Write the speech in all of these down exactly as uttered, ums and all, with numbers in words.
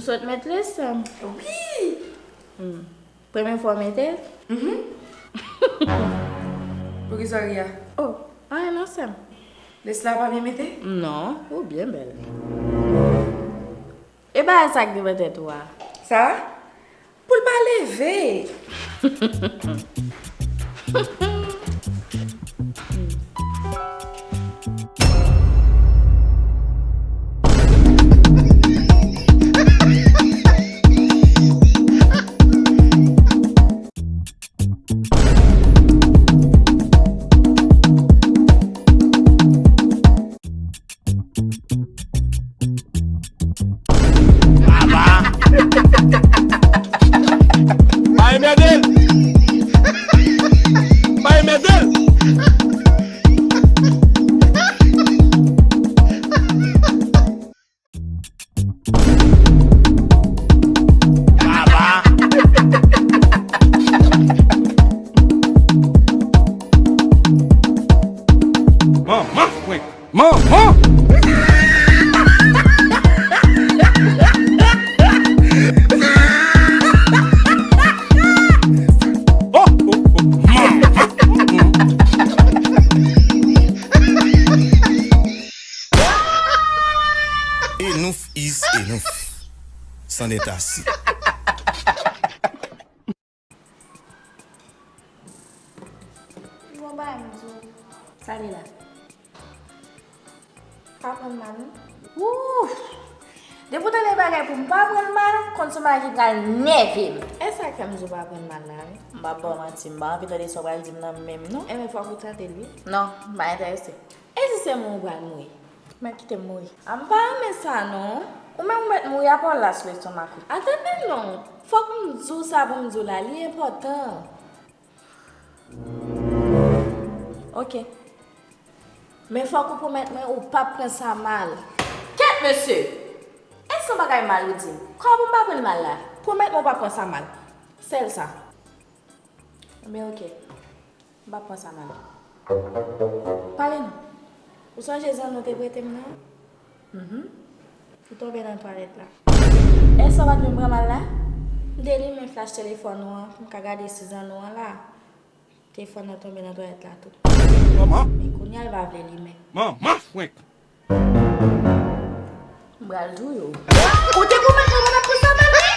Sot met lès, sè m. Wi! Hmm. Premye fwa w mete l? Mhm. Poukisa w ri a? Oh, anyen non, sè m. Lès la pa byen mete? Non, ou byen bèl. E bagay sa k devan tèt ou a? Sa? Pou l pa leve. Aba! Pa enmède l! Pa enmède l! Aba! Manman frenk! Manman! Oh, oh, oh, manman! Enough is enough. C'en est assez. Pi bon bagay m di w. Sa li la? Pa pran mal, non. Wouf! Depi w tande bagay pou m pa pran mal, konn se yon bagay ki pral nève m. E sa k fè m di w pa pran mal la, wi. M p ap ba w manti, m pa anvi tande sa w pral di m nan menm, non. Ebyen, fòk ou tande l, wi. Non, m pa enterese. E si se mwen ou pral mouri? Mèt kite m mouri. A m pa renmen sa non. Ou menm ou mèt mouri apa w la sou lestomak ou. Atann non. Fòk m di w sa pou m di w la. Li enpòtan. Ok. Men fòk ou pwomèt mwen ou p ap pran sa mal. Kèt mesye! Èske se yon bagay mal ou di m? Kòman pou m pa pran l mal la? Pwomèt mwen ou p ap pran sa mal. Sèl sa. Ebyen ok. M p ap pran sa mal. Pale non. Ou sonje zanno te prete m nan? Mhm. Ou tonbe nan twalèt la. Èske w pa t vin pran mal la? M te limen flach telefòn ou an pou m ka gade si zanno an la. Telefòn nan tonbe nan twalèt la tou. Manman! Men kounye a l pa vle limen. Manman frenk! M pral touye w. Ou te pwomèt mwen mwen ap pran sa mal wi!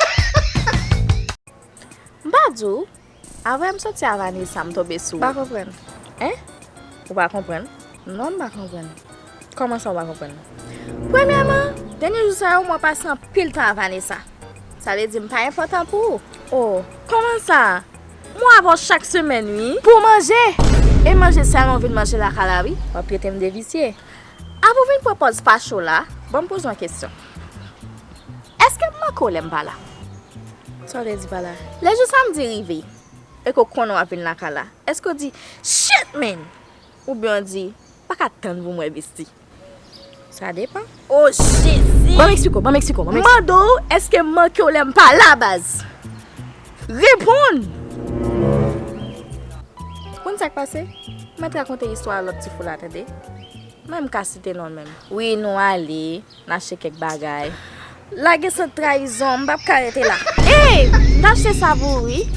M pa di w, avè m soti a Vanessa, m tonbe sou ou. M pa konprann. Hein? Ou pa konprann? Non, m pa konprann. Kòman sa ou pa konprann? Premyèman, dènye jou sa yo, mwen pase anpil tan a Vanessa. Sa vle di m pa enpòtan pou ou. Oh, kòman sa? Mwen avè w chak semèn, wi. Pou manje! E manje sèlman w vin manje lakay la, wi. W ap trete m de visye. Avan w vin pran pòz fache w la, ban m poze w yon kesyon. Èske m manke w lè m pa la? Sa w vle di pa la? Lè jou samdi rive, e ke w konnen w ap vin lakay la, èske w di, "Shit, man!" Oubyen w di, "Pa ka tann pou m wè Bestie"? Sa depann. Oh, Jezi! Ban m eksplike w, ban m eksplike w, ban m eksplike w. Mande w, èske m manke w lè m pa la, baz? Reponn! Konn sa k pase? Mèt rakonte istwa a lòt ti fou la, tande. Mwen m ka site non l menm. Wi, nou ale, n achte kèk bagay. Lage sant trayizon, m p ap ka rete la. Ey! M t achte sa pou ou, wi.